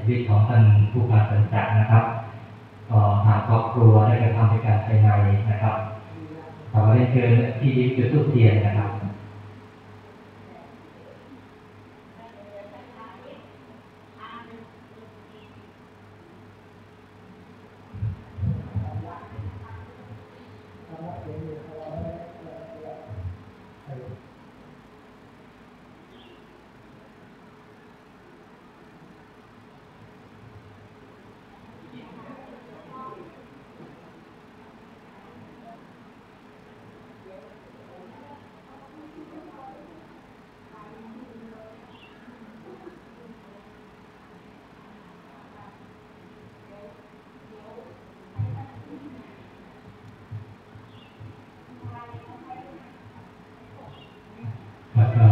ຊີວິດຂອງທ່ານຜູ້ພາສັນຈະນະຄັບ ກໍທາງຄອບຄົວໄດ້ກະທຳເປັນການພາຍໃນນະຄັບ. ຂໍຮຽນເຊີນທີ່ຍິມຈຸດທູບທຽນນະຄັບ. ແລ້ວກໍ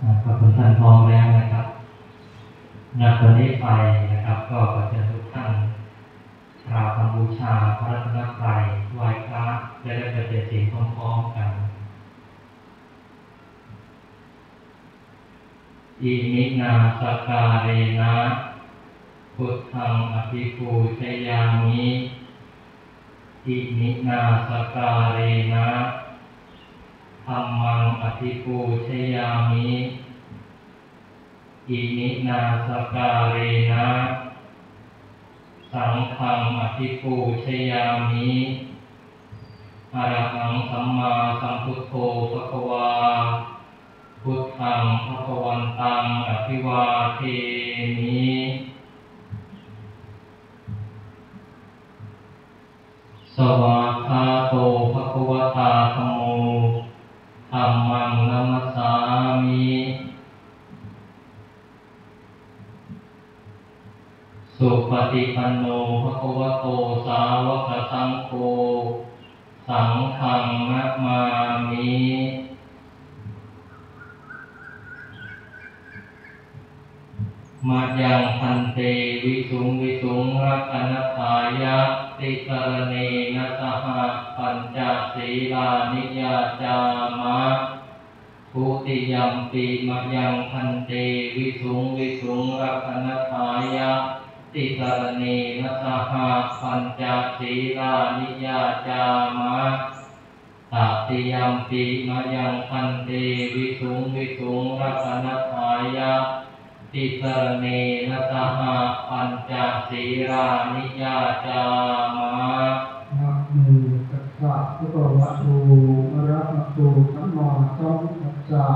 ອາ ຖ້າທຸກທ່ານພ້ອມແລ້ວນະຄັບ ນັບແຕ່ນີ້ໄປນະຄັບ ກໍຂໍເຊີນທຸກທ່ານ ກາບຄຳບູຊາພະລັດຕະນະໄຕ, ໄຫວ້ພະ ແລະ ໄດ້ປັດໄຈສິນພ້ອມໆກັນ. ອິມິນາສະກາເຣນະ ພຸດທັງອະພິປູຊະຍາມິ. ອິມິນາສະກາເຣນະ ທຳມັງອະພິປູຊະຍາມິ. ອິມິນາສະກາເຣນະ ສັງຄັງອະພິປູຊະຍາມິ. ອະລະຫັງ ສຳມາສຳພຸດໂທ ພະຄະວາ ພຸດທັງ ພະຄະວັນຕັງ ອະພິວາເທມິ. ສະວາກຂາໂຕ ພະຄະວະຕາ ທຳໂມ ທຳມັງ ນະມັດສາມິ. ສຸປະຕິປັນໂນ ພະຄະວະໂຕ ສາວະກະສັງໂຄ ສັງຄັງ ນະມາມິ. ມະຍັງ ພັນເຕ ວິສຸງ ວິສຸງ ລັກຂະນະຖາຍະ ຕິສະລະເນນະ ສະຫະ ປັນຈະ ສີລານິ ຍາຈາມະ. ທຸຕິຍຳປິ ມະຍັງ ພັນເຕ ວິສຸງ ວິສຸງ ລັກຂະນະຖາຍະ ຕິສະລະເນນະ ສະຫະ ປັນຈະ ສີລານິ ຍາຈາມະ. ຕະຕິຍຳປິ ມະຍັງ ພັນເຕ ວິສຸງ ວິສຸງ ລັກຂະນະຖາຍະ ຕິສະລະເນນະ ສະຫະ ປັນຈະ ສີລານິ ຍາຈາມະ. ນະໂມຕັດສະ ພະຄະວະໂຕ ອະລະຫະໂຕ ສຳມາສຳພຸດທັດສະ.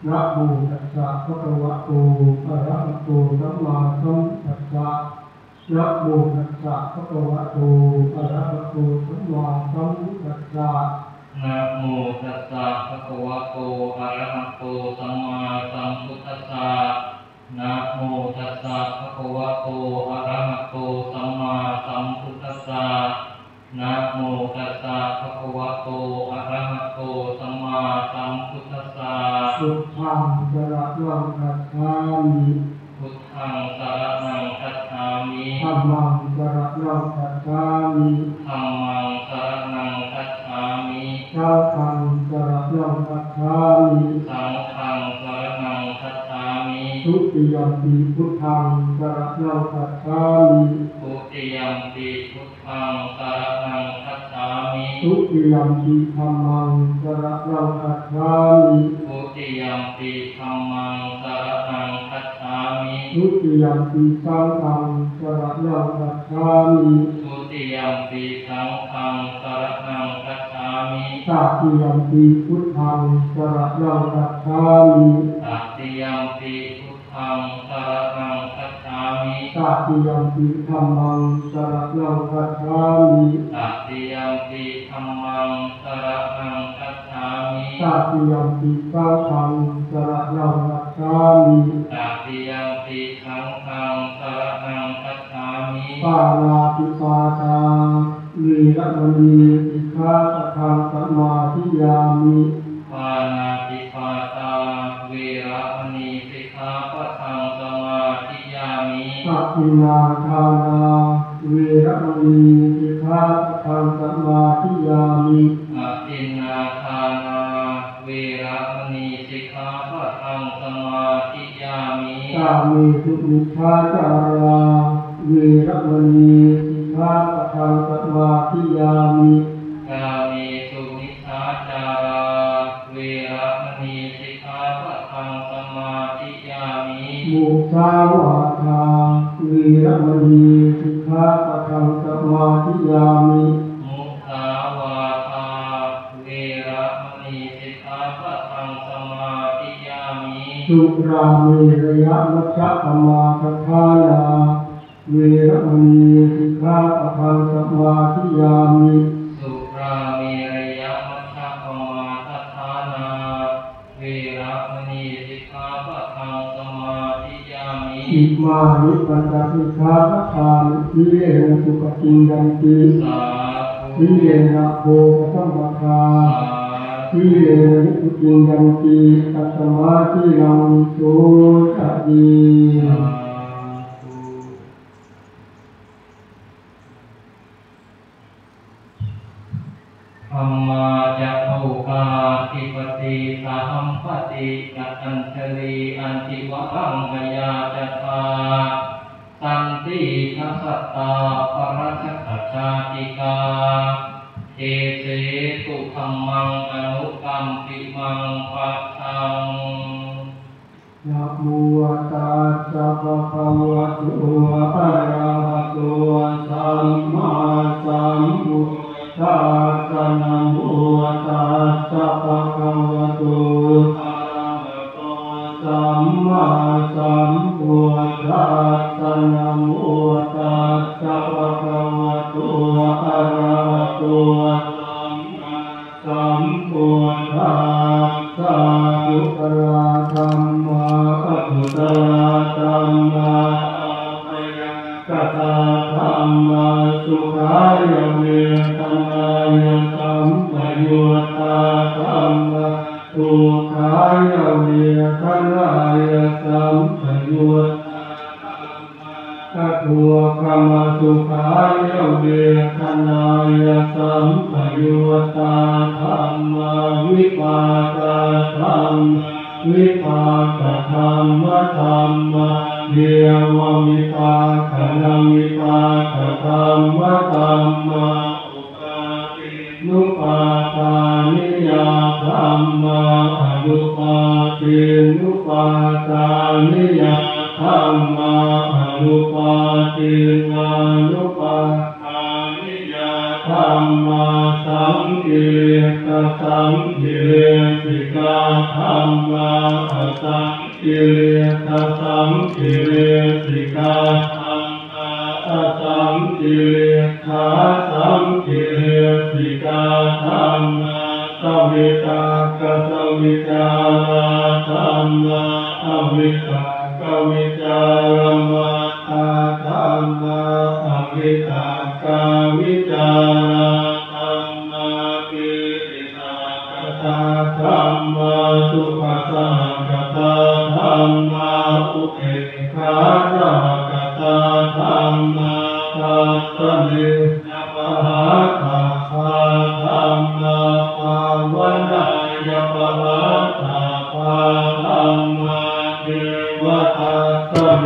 ນະໂມຕັດສະ ພະຄະວະໂຕ ອະລະຫະໂຕ ສຳມາສຳພຸດທັດສະ. ນະໂມຕັດສະ ພະຄະວະໂຕ ອະລະຫະໂຕ ສຳມາສຳພຸດທັດສະ. ນະໂມຕັດສະ ພະຄະວະໂຕ ອະລະຫະໂຕ ສຳມາສຳພຸດທັດສະ. ນະໂມຕັດສະ ພະຄະວະໂຕ ອະລະຫະໂຕ ສຳມາສຳພຸດທັດສະ. ນະໂມຕັດສະ ພະຄະວະໂຕ ອະລະຫະໂຕ ສຳມາສຳພຸດທັດສະ. ພຸດທັງສະລະນັງຄັດສາມິ. ພຸດທັງສະລະນັງຄັດສາມິ. ທຳມັງສະລະນັງຄັດສາມິ. ທຳມັງສະລະນັງຄັດສາມິ. ສັງຄັງສະລະນັງຄັດສາມິ. ສັງຄັງສະລະນັງຄັດສາມິ. ທຸຕິຍຳປິ ພຸດທັງສະລະນັງຄັດສາມິ. ທຸຕິຍຳປິ ພຸດທັງສະລະນັງຄັດສາມິ. ທຸຕິຍຳປິ ທຳມັງສະລະນັງຄັດສາມິ. ທຸຕິຍຳປິ ທຳມັງສະລະນັງຄັດສາມິ. ທຸຕິຍຳປິ ສັງຄັງສະລະນັງຄັດສາມິ. ທຸຕິຍຳປິ ສັງຄັງສະລະນັງຄັດສາມິ. ຕະຕິຍຳປິ ພຸດທັງສະລະນັງຄັດສາມິ. ຕະຕິຍຳປິ ພຸດທັງສະລະນັງຄັດສາມິ. ຕະຕິຍຳປິ ທຳມັງສະລະນັງຄັດສາມິ. ຕະຕິຍຳປິ ທຳມັງສະລະນັງຄັດສາມິ. ຕະຕິຍຳປິ ສັງຄັງສະລະນັງຄັດສາມິ. ຕະຕິຍຳປິ ສັງຄັງສະລະນັງຄັດສາມິ. ປານາຕິປາຕາ ເວລະມະນີ ສິກຂາປະທັງສະມາທິຍາມິ. ປານາຕິປາຕາ ເວລະມະນີ ສິກຂາປະທັງສະມາທິຍາມິ. ອະທິນນາທານາ ເວລະມະນີ ສິກຂາປະທັງສະມາທິຍາມິ. ອະທິ ทินนาทานา เวระมณี สิกขาปะทัง สมาธิยามิ กาเมสุมิจฉาจารา เวระมณี สิกขาปะทัง สมาธิยามิ กาเมสุมิจฉาจารา เวระมณี สิกขาปะทัง สมาธิยามิ มุสาวาทา เวระมณี สิกขาปะทัง สมาธิยามิ มุสาวาทา เวระมณี สิกขาปะทัง สมาธิยามิ สุราเมรยมัชฌะปมาทัฏฐานา เวระมณี สิกขาปะทัง สมาธิยามิ สุราเมรยมัชฌะปมาทัฏฐานา เวระมณี สิกขาปะทัง สมาธิยามิ อิมานิปัญจสิกขาปะทานิ สีเลนะสุขติงยันติ สาธุ สีเลนะโภคสัมปทา สาธุ สีเลนะนิพพุติงยันติ ตัสมาสีลังวิโสจะติ สาธุ ธัມມາຈະໂພກາທິປະຕິ ສະຫັມປະຕິ ກະຕັນຈະລີ ອັນທິວະລັງ ອະຍາຈະຖາ ສັນຕີທະສັດຕາ ປະລະຊະກະຊາຕິກາ ເທເສຕຸ ທຳມັງ ອະນຸກຳປິມັງ ປະທັງ ນະໂມຕັດສະ ພະຄະວະໂຕ ອະລະຫະໂຕ ສຳມາສຳພຸດທັດສະ ນະໂມຕັດສະ ພະຄະວະໂຕ ອະລະຫະໂຕ ສຳມາສຳພຸດທັດສະ ນະໂມຕັດສະ ພະຄະວະໂຕ ອະລະຫະໂຕ ສຳມາ ສຳພຸດທັດສະ ກຸສະລະທຳມາ ອະກຸສະລະທຳມາ ອາພະຍາກະຕາທຳມາ ສຸຂາຍະເວທະນາຍະ ສຳປະຍຸດຕາທຳມາ ທຸກຂາຍະເວທະນາຍະ ສຳປະຍຸດຕາທຳມາ ອະທຸກຂະມະສຸຂາຍະເວທະນາຍະ ສຳປະຍຸດຕາທຳມາ ວິປາກະທຳມາ ວິປາກະທຳມະທຳມາ ເນວະວິປາກະນະວິປາກະທຳມະທຳມາ ອຸປາ ຕິນະປາທານິຍະທຳມາ ອະນຸປາທິນະປາທານິຍະທຳມາ ອະນຸປາທິນານຸປາທານິຍະທຳມາ ສັງກິເລສະສັງກິເລສິກາທຳມາ ອະສັງກິເລສະສັງກິເລສິກາທຳມາ ອະສັງກິເລ ສາສັງກິເລສິກາທຳມາ ສະວິຕກກະສະວິຈາລາທຳມາ ອະວິຕກກະວິຈາລະມັດຕາທຳມາ ອະວິຕກກະວິຈາລາທຳມາ ປີຕິສະຫະກະຕາທຳມາ ສຸຂະສະຫະກະຕາທຳມາ ອຸເບກ ຂາສະຫະກະຕາທຳມາ ທັດສະເນນະປະຫາຕາພາທຳມາ ພາວະນາຍະປະຫາຕາພາທຳມາ ເນວະທັດສະເນ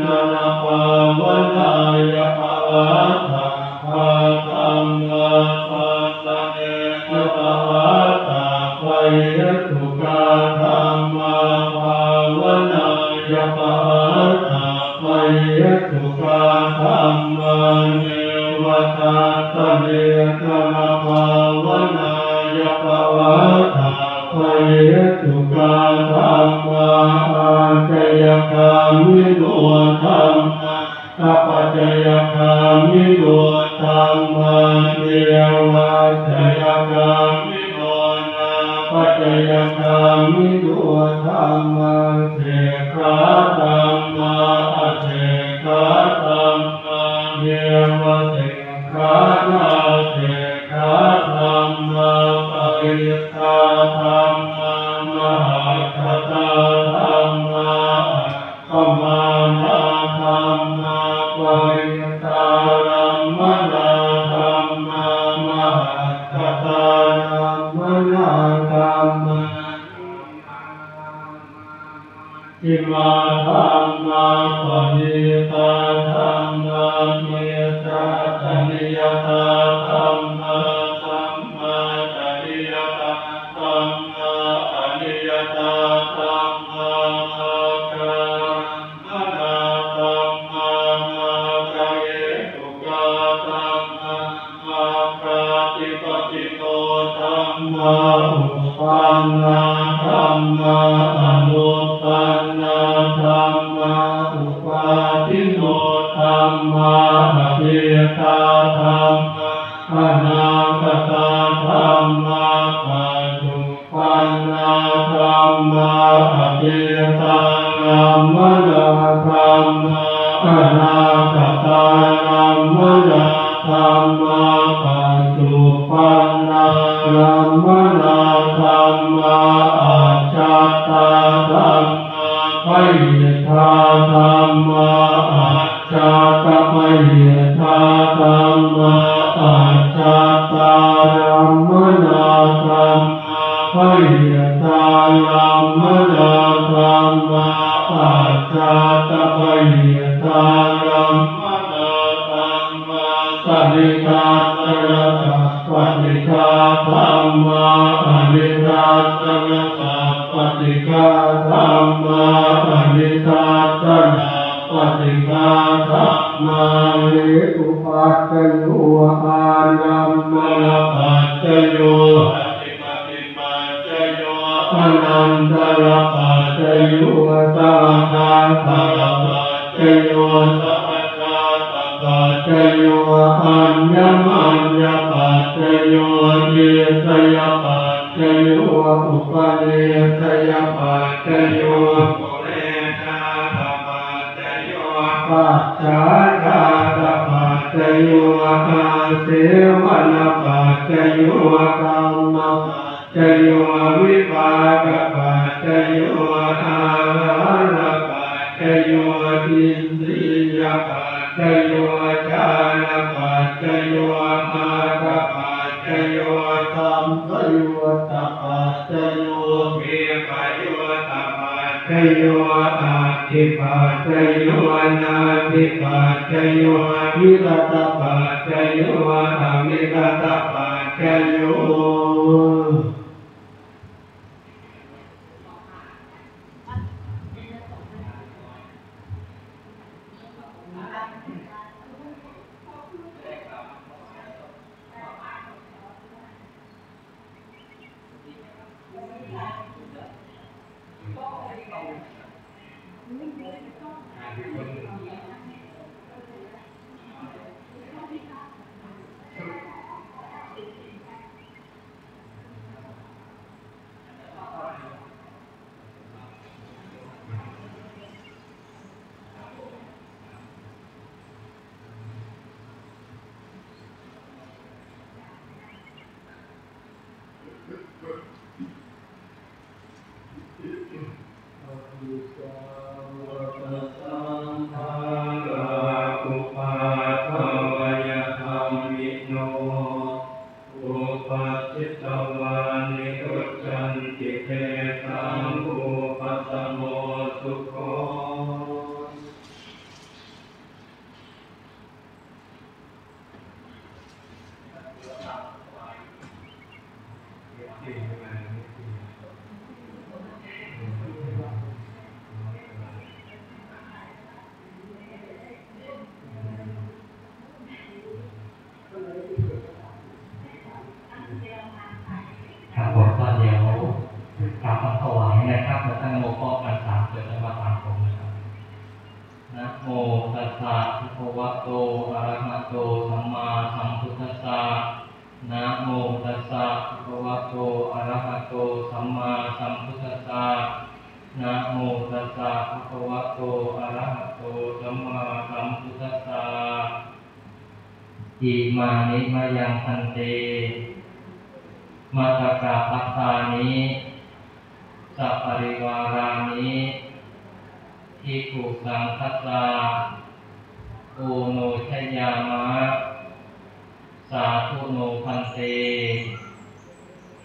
ນະນະພາວະນາຍະປະຫາຕາພາທຳມາ ທັດສະເນນະປະຫາຕາໄພ ໂຕກາທຳມາ ພາວະນາຍະປະຫາຕາໄພ ໂຕກາທຳມາ ເນວະທັດສະເນນະນະພາວະນາຍະປະຫາຕາໄພ ໂຕກາທຳມາ ອາດຈະຍະກາມິໂນທຳມາ ອະປັດຈະຍະກາມິໂນທຳມາ ເນວັດຈະຍະກາມິໂນ ນາປັດຈະຍະກາມິໂນທຳມາ ເສກຂາທຳມາ ອະເສກຂາທຳມາ ເນວະເສກຂາ ນາເສກຂາທຳມາ ປະລິດ ຕາທຳມາ ມະຫັດຖະຕາທຳມາ ອັກຂະມານາທຳມາ ປະລິດຕາລັມມະນາທຳມາ ມະຫັດຖະຕາລັມມ Dhammā, majjhimā dhammā, paṇītā dhammā, micchattaniyatā dhammā, sammattaniyatā dhammā, aniyatā dhammā, maggārammaṇā dhammā, maggahetukā dhammā, maggaधिpaṭino dhammā, uppannā dhammā, anuppannā dhammā, uppādino dhammā, atītā dhammā, anāgatā dhammā, paccu pannā dhammā, atītārammaṇā dhammā, anāgatārammaṇā dhammā, paccuppannārammaṇā dhammā, ajjhattā dhammā, bahiddhā dhammā, ajjhattabahiddhā dhammā, ajjhattārammaṇā dhammā, bahiddhārammaṇā dhammā, ajjhattabahiddhārammaṇā dhammā, sanidassanasappattikā dhammā, anidassanasappaṭi- tikā dhammā, anidassanāppaṭikā dhammā. Hetupaccayo, ārammaṇapaccayo, adhipatipaccayo, anantarapaccayo, sahajātarapaccayo, sahajātapaccayo, aññamaññapaccayo, nissayapaccayo, upanissayapaccayo, purejātapaccayo, pacchājātapaccayo, āsevanapaccayo, kamma- paccayo, vipākapaccayo, āhārapaccayo, indriyapaccayo, jhānapaccayo, maggapaccayo, sampayuttapaccayo, vippayuttapaccayo, atthipaccayo, natthipaccayo, vigatapaccayo, avigatapaccayo. ครับผม ก็เดี๋ยวกราบถวายนะครับ แล้วตั้งโมพร้อมกันสามจบ แล้วมาตามผมนะครับ Namo tassa bhagavato arahato sammāsambuddhassa. Namo tassa bhagavato arahato sammāsambuddhassa. Namo tassa bhagavato arahato sammāsambuddhassa. Imāni mayaṃ bhante matthakapatthāni saparivārāni bhikkhusaṅghassa oṇojayāma. Sādhu no bhante.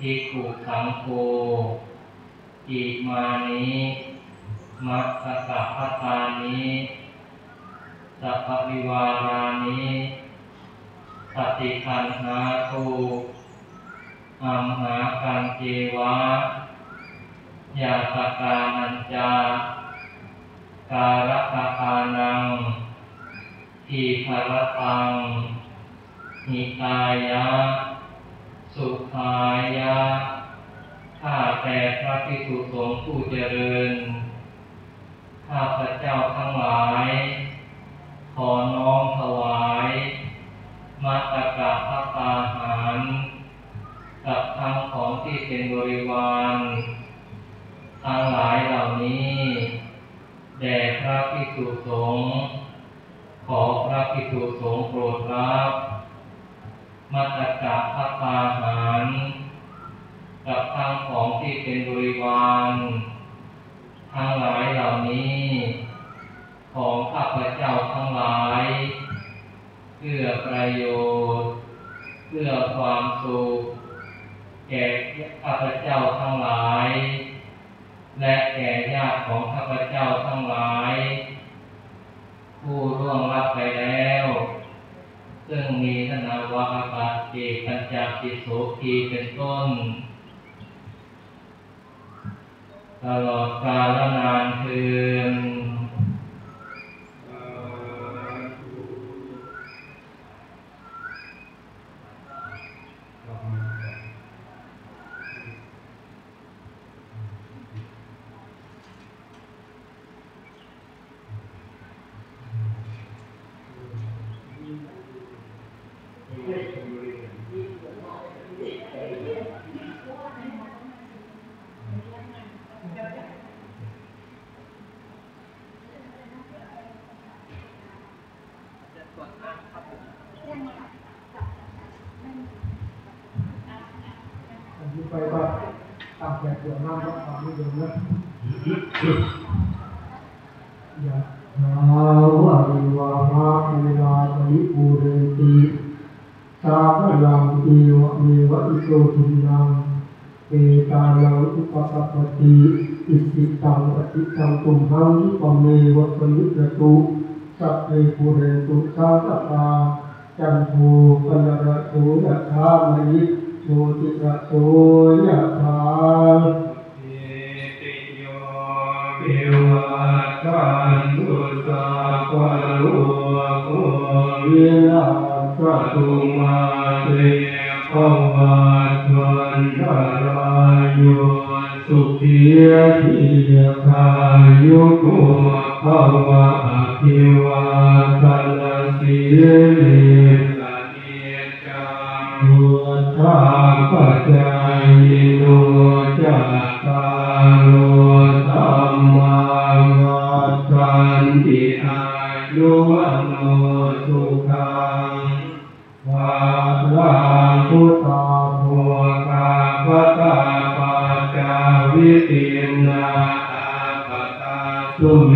ภิກຂຸສັງໂຄ ອິມານິ ມັດຕະກະພັດຕານິ ສະປະລິວາຣານິ ປະຕິຄັນຫາຕຸ ອັມຫາກັນເຈວະ ຍາຕະການັນຈະ ກາລະກະທານັງ ທີຄະຣະຕັງ ຫິຕາຍະ ສຸຂາຍະ. ຂ້າແຕ່ພະພິກຂຸສົງຜູ້ຈະເລີນ, ຂ້າພະເຈົ້າທັງຫຼາຍ ຂໍນ້ອມຖວາຍ ມັດຕະກະພັດຕາຫານ ກັບທັງຂອງທີ່ເປັນບໍລິວານທັງຫຼາຍເຫຼົ່ານີ້ ແດ່ພະພິກຂຸສົງ. ຂໍພະພິກຂຸສົງໂປດຮັບ ມັດຕະກະພັດຕາຫານ ກັບທັງຂອງທີ່ເປັນບໍລິວານທັງຫຼາຍເຫຼົ່ານີ້ ຂອງຂ້າພະເຈົ້າທັງຫຼາຍ ເພື່ອປະໂຫຍດ ເພື່ອຄວາມສຸກ ແກ່ຂ້າພະເຈົ້າທັງຫຼາຍ ແລະ ແກ່ຍາດຂອງຂ້າພະເຈົ້າທັງຫຼາຍ ຜູ້ລ່ວງລັບໄປແລ້ວ ເຊິ່ງມີທ່ານນາວາອາກາດເອກ ປັນຈາສິໂສພີ ເປັນຕົ້ນ ຕະຫຼອດກາລະນານເທີນ. ອັນນີ້ໄປວັດ ຕາມແຂກຕົວນ້ຳວັດ ຕາມນີ້ເດີນເດີ. ຍະຖາ ວາລິວະຫາ ປູລາ ປະລິປູເຣນຕິ ສາຄະລັງ ເອວະເມວະ ອິໂຕ ທິນນັງ ເປຕານັງ ອຸປະກັບປະຕິ ອິຊິຕັງ ປະຕິຕັງ ຕຸມຫັງ ກິປະເມວະ ສະມິດຈະຕຸ ສັບເພ ປູເຣນຕຸ ສັງກະປາ ຈັນໂທ ປະນະລະໂສ ຍະຖາ ມະນິ ໂຊຕິລະໂສ ຍະຖາ. ໂຍ ວິວັດທັນຕຸ ສັບພະໂລໂກ ວິນັດສະຕຸ ມາເຕ ພະວັດວັນຕະລາໂຍ ສຸຂີ ດີຄາຍຸໂກ ພະວະ ອະພິວາທະນະສີລິສະ ນິຈຈັງ ວຸດທາປະຈາຍິໂນ ຈັດຕາໂລ ທຳມາ ວັດທັນຕິ ອາຍຸ ວັນໂນ ສຸຂັງ ພະລັງ ພຸດທາໂພຄາ ພະທາປັດຈາ ວິຕິນນາ ອາປະທາ ສຸເມ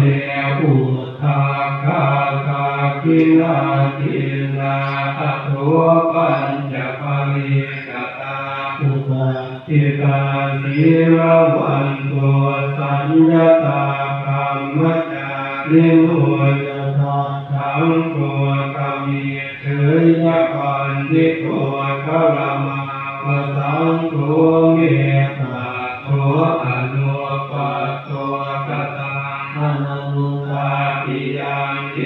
ອຸ ທັກຂະ ທັກຂິນາ ທິນນາ ອະໂສ ປັນຈະປະລິກະຕາ ອຸປັດທິຕາ ສີລະວັນໂຕ ສັນຍະຕາ ບຣຳມະຈາລິໂນ ຍະທັດຖັງ ໂກຕະມິ ເຖຍຍະບັນດິໂຕ ຄາລະມາວະສັງໂຄ ເມຕຕາໂຕ ອະນຸປັດໂຕ ຄະຕັງ ອະນະນຸຕາປິ ຍັງ ເອ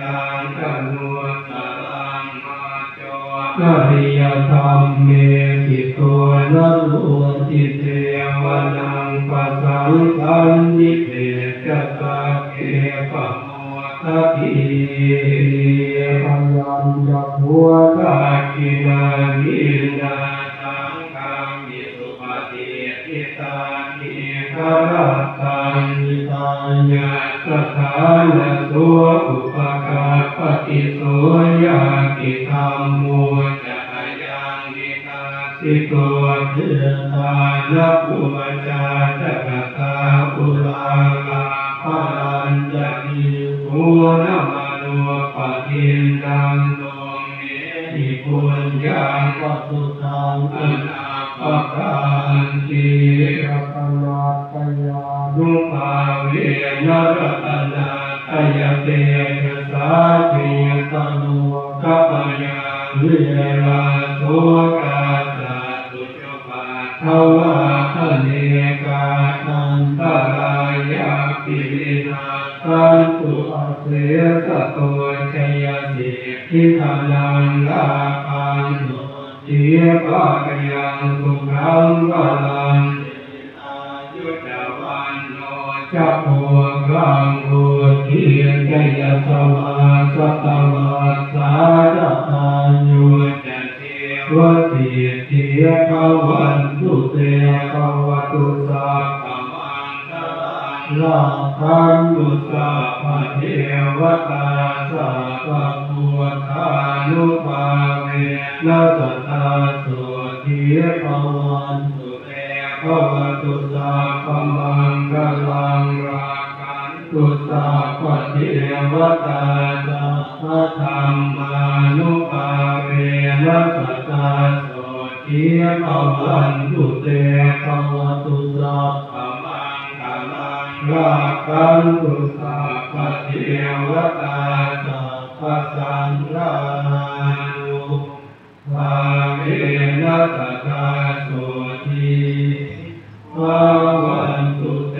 ຕັງ ອະນຸດຕະລັງ ມັດ ໂຈ ອະລິຍະທຳເມ ທິໂຕ ນະໂຣ ຕິ ເສວະນັງ ປະສັງ ສັນນິ ເພຈະ ສັກເຂ ປະໂມດຖະທີ ພະຍັນຈະໂຄ ທັກຂິນາ ທິນນາ ສັງຄາມິ ສຸປະຕິດ ທິຕາ ທີຄະຣັດຕັງ ຫິຕາຍະ ສະຖານະໂສ ອຸປະກັບປະຕິ ໂສ ຍາຕິທຳໂມ ຈະ ອະຍັງ ນິທັດສິໂຕ ເທຕານະປູຈາ ຈະກະຕາ ອຸລາລາ ພະລັນຈະ ວິງ ພູນະມະໂນ ປະທິນດັງ ໂຕ ເມ ຫິ ປຸນຍັງ ປະສຸດທັງ ອະນາປະກາ ญานุภาเวนะ รัตนะ ตะยะเตจะสา เทสะโลกะปะยา เวราโสกา สัตตุจุปัฏฐวา อเนกา อันตะรายาปิ วินาสสันตุ อเสสะโต จายะสิทธิ ธนัง ลาภัง โสติ ภะคะยัง สุขัง พะลัง อายุ จะ วันโน จะ โภคัง วุดధి จะ ยะสะวา สะตะวัสสา จะ อายุ จะ เทวะ สิทธิ ภะวันตุ เต ภะวะตุ สัพพะมังคะลัง รักขันตุ สัพพะเทวะตา สัพพะพุทธานุภาเวนะ สะดา โสต ถี ภะวันตุ เต ภะวะตุ สัพพะมังคะลัง รักขันตุ สัพพะเทวะตາ สัพพะธัมมานุภาเวนะ สะดา โสต ถี ภะวันตุ เต ภะวะตุ สัพพะมังคะลัง รักขันตุ สัพพะเทวะตา สัพพะสังฆานุ ภาเวนะ สะดา โสต ถี ภะวันตุ เต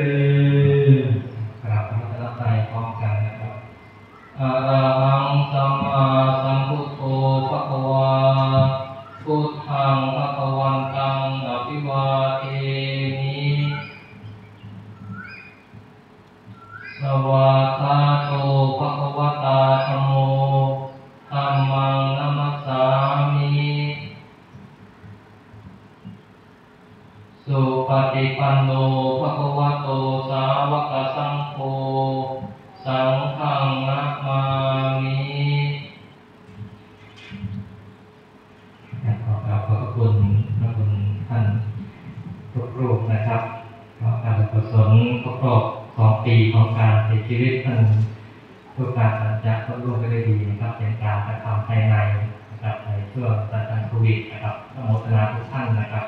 กราบนมัสการพร้อมกันนะครับ อะระหัง สัมมาสัมพุทโธ ภะคะวา พุทธัง ภะคะวันตัง อะภิวາເທมิ สวากขาโต ภะคะวะตา ธัมโม ธัมมัง นะมัสสามิ สุปะติปันโน ภะคะวะโต สาวะกะสังโฆ สังฆัง นะมามิ ขอกราบขอบพระคุณพระคุณท่านทุกรูปนะครับ ขอการกุศลครบรอบสองปีของการเสียชีวิตท่านผู้การสัญจรก็ล่วงไปด้วยดีนะครับ เป็นการกระทำภายในนะครับ ในช่วงสถานการณ์โควิดนะครับ อนุโมทนาทุกท่านนะครับ